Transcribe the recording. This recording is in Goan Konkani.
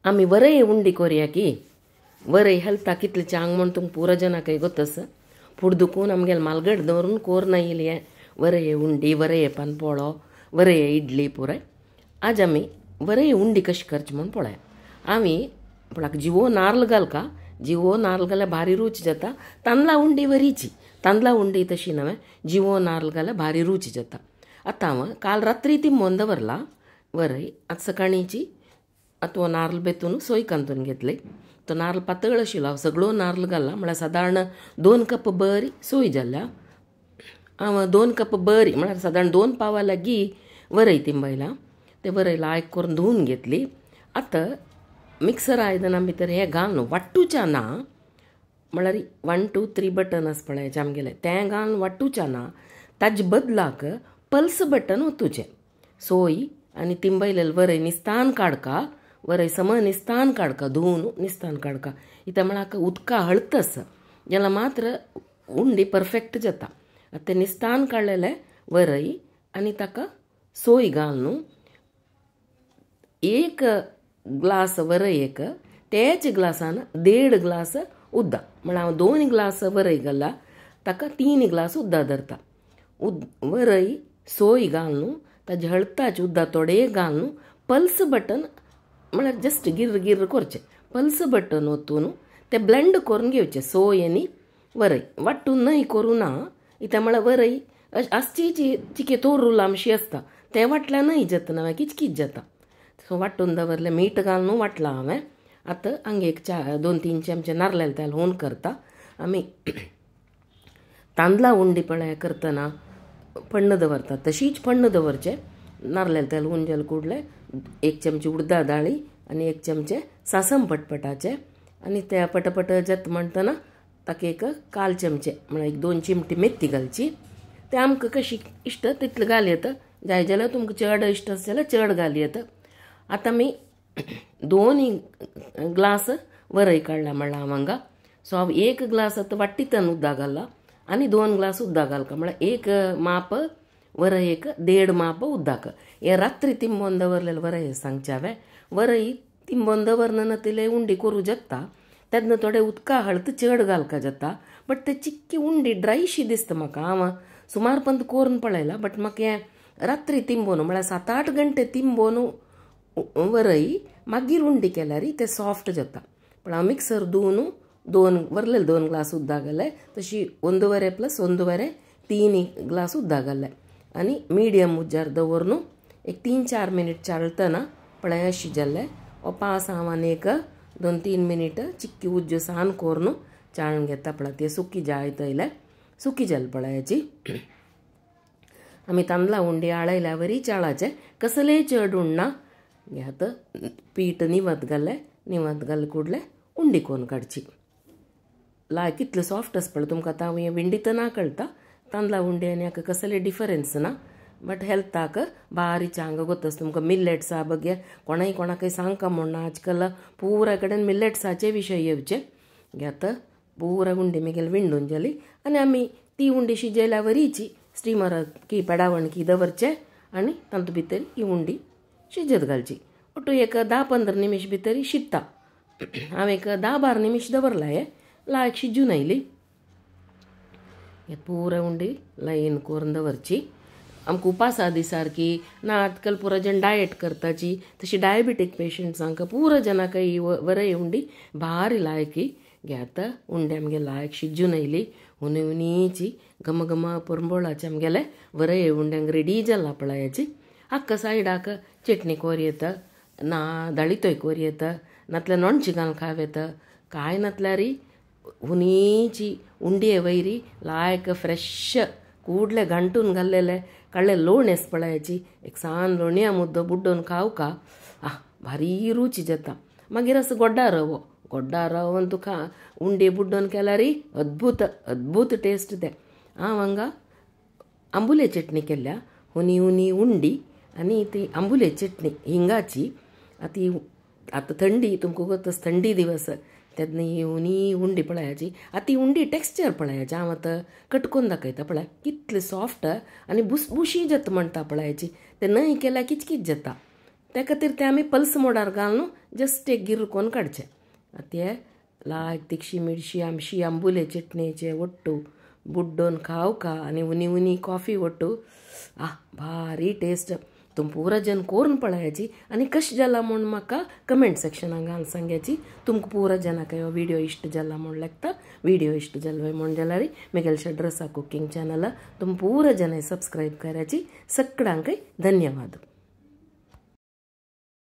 आमी वरय उंडी कोरया की वरय हेल्था कितले चांग म्हूण तुमकां पुरो जनाकय गोतस फुड दुखून आमगेले मालगड दवरून कोर ना येयली वरय उंडी वरय पानपोळो वरय इडली पुराय. आज आमी वरय उंडी कशी करची म्हूण पळया. आमी पळय जिवो नार्ल घालका, जिवो नार्ल घाल्यार भारी रूच जाता. तांदळा उंडी वरीची, तांदळा उंडी तशी नव्हे, जिवो नार्ल घाल्यार भारी रूच जाता. आतां हांव काल रात्री ती मोन दवरला वरय, आतां सकाळींची आतां हो नार्ल बेतून सोय कांतून घेतली. तो नार्ल पातळ आशिल्लो, हांव सगळो नार्ल घाला म्हळ्यार सादारण 2 कप बरी सोय जाल्या. हांव 2 कप बरी म्हळ्यार सादारण 2 पावा लागीं वरय तिंबयला. ते वरय लायक करून धुवून घेतली. आतां मिक्सर आयदनां भितर हें घालून वाट्टूच्या ना, म्हळ्यार 1 2 3 बटन आसा पळय आमगेलें, तें घालून वाट्टूच्या ना, ताजे बदलाक पल्स बटन ओतूचें. सोय आनी तिंबयलेले वरय निस्तान काडका, वरय सम निस्तान काडका, धुवून निस्तान काडका. इत्या म्हळ्यार उदका हळतस जाल्यार मात्र उंडी परफेक्ट जाता. आतां तें निस्तान काडलेलें वरय आनी ताका सोय घालून 1 ग्लास वरय एक तेच ग्लासान 1.5 ग्लास उदक, म्हळ्यार हांव 2 ग्लास वरय घाला ताका 3 ग्लास उदक धरता. वरय सोय घालून ताजे हळताचे उदक थोडे घालून पल्स बटन म्हळ्यार जस्ट गिर्र गिर्र करचें, पल्स बटन ओतून तें ब्लेंड करून घेवचें सोय आनी वरय. वाट्टून न्हय करूं ना, इत्या म्हळ्यार वरय आसची चिके तोरू लांबशी आसता, तें वाटल्यार न्हय जाता, ना किचकीच जाता. सो वाट्टून दवरलें, मीठ घालून वाटलां हांवें. आतां हांगा एक 2-3 चमचे नारलेले तेल हून करता. आमी तांदळा उंडी पळय करतना पण्ण दवरता, तशीच पण्ण दवरचें. नारलेले तेल हून जालें कुडलें 1 चमचे उडदा दाळी आनी 1 चमचे सासम पटपटाचें, आनी ते पटपट जाता म्हणटना ताका एक 1/4 चमचे म्हळ्यार 1-2 चिमटी मेथी घालची. ते आमकां कशी इश्ट तितलें घाल येता, जाय जाल्यार तुमकां चड इश्ट आसा जाल्यार चड घाल येता. आतां आमी 2 ग्लास वरय काडला म्हणलां हांव हांगा. सो हांव 1 ग्लास आतां वाट्टींतल्यान उदक घाला आनी 2 ग्लास उदक घालका, म्हळ्यार 1 माप वरय एक 1.5 माप उदक. हें रात्री तिंबोवन दवरलेलें वरय सांगचें हांवें. वरय तिंबोवन दवरना नातिल्लें उंडी करूं जाता, तेन्ना थोडें उदका हळद चड घालका जाता, बट ते चिक्की उंडी ड्रायशी दिसता म्हाका. हांव सुमार पंत करून पळयला, बट म्हाका हें रात्री तिंबोवन म्हळ्यार 7-8 घंटे तिंबोवन वरय मागीर उंडी केल्यार ते सॉफ्ट जाता. पण हांव मिक्सर धुवन 2 वरलेले 2 ग्लास उदक घालें, तशी 1.5 प्लस 1.5 3 ग्लास उदक घालें आनी मिडियम उज्जार दवरून एक 3-4 मिनीट चाळटना पळय अशी जालें. हो पास हांव आनी एक 2-3 मिनीट चिक्की उज्जो सान करून चाळून घेता. पळय ते सुकी जायत येयले, सुकी जाली पळयाची. आमी तांदळा उंडी आळयल्या वरी चाळाचें, कसलेय चड उण्णा. आतां पीठ निवत घालें, निवत घाल कुडलें उंडी कोन्न काडची. लाय कितलें सॉफ्ट आसा पळय, तुमकां आतां हांव हें विंडीतना कळटा. तांदळा उंडी आनी हाका कसले डिफरन्स ना, बट हेल्थाक भारी चांग गोतस. तुमकां मिलेट्सा बगे कोणाय कोणाकय सांगका म्हूण आजकाल पुरा कडेन मिलेट्साचे विशय येवचे. आतां पुरा उंडी मागीर विंडून जाली आनी आमी ती उंडी शिजयल्या वरीची स्टिमराक की पेडावण की दवरचे आनी तातूंत भितर ही उंडी शिजत घालची. ಒಟ್ಟು एक 10-15 निमिष भितर शिजता. हांवें एक 10-12 निमिष दवरला हें लायक शिजून आयली. हे पुरा उंडी लायन करून दवरची. आमकां उपासा दिसारकी ना, आजकाल पुरा जण डायट करताची, तशी डायबिटीक पेशंट्सांक पुरा जणांक ही वरय उंडी भारी लायकी. आतां उंडी आमगे लायक शिजून आयली, हुनी हुनीची घम घम परंबोळाचे आमगेले वरय उंड्यांक रेडी जाला पळयाची. हाका सायडाक चटणी कोर येता, ना दाळीतोय कोर येता, नातल्यार नोणची घालून खाव येता. कांय नातल्यारी हुनीची उंडये वयरी लायक फ्रेश कुडले घांटून घाल्लेले काडले लोण आसा पळयाची, एक सान लोणया मुद्दो बुड्डोवन खावका, आह भारी रुची जाता. मागीर आसा गोड्डा रवो, गोड्डा रवोन तुका उंडे बुड्डोवन केल्यारी अद्भुत अद्भुत टेस्ट ते. हांव हांगा आंबुले चटणी केल्या, हुनी हुनी उंडी आनी ती आंबुले चटणी हिंगाची. आतां आतां थंडी तुमकां गोतस, थंडी दिवस तेन्ना ही हुनी उंडी पळयाची. आतां ती उंडी टेक्स्चर पळयाची, हांव आतां कटकून दाखयता पळय कितले सॉफ्ट आनी बुसबुशी जाता म्हणटा पळयाची. ते न्हय केल्यार किचकीच जाता. त्या खातीर ते आमी पल्स मोडार घालून जस्ट एक गिर्र कोन्न काडचें. आतां हे लायक तिखशी मिरशी आमशी आंबुले चटणेचे वट्टू बुड्डोन खाव खा आनी उनी उनी कॉफी वट्टू आह भारी टेस्ट. तुम पुरा जन कोरून पळयाची आनी कशें जाला म्हूण म्हाका कमेंट सेक्शनाक घालून सांग्याची. तुमकां पुरा जनाक हो व्हिडियो इश्ट जाला म्हूण लागता. व्हिडियो इश्ट जालो म्हूण जाल्यार म्हगेल्या षड्रसा कुकींग चॅनल तुम पुरा जन सबस्क्रायब करायची. सगळ्यांकय धन्यवाद.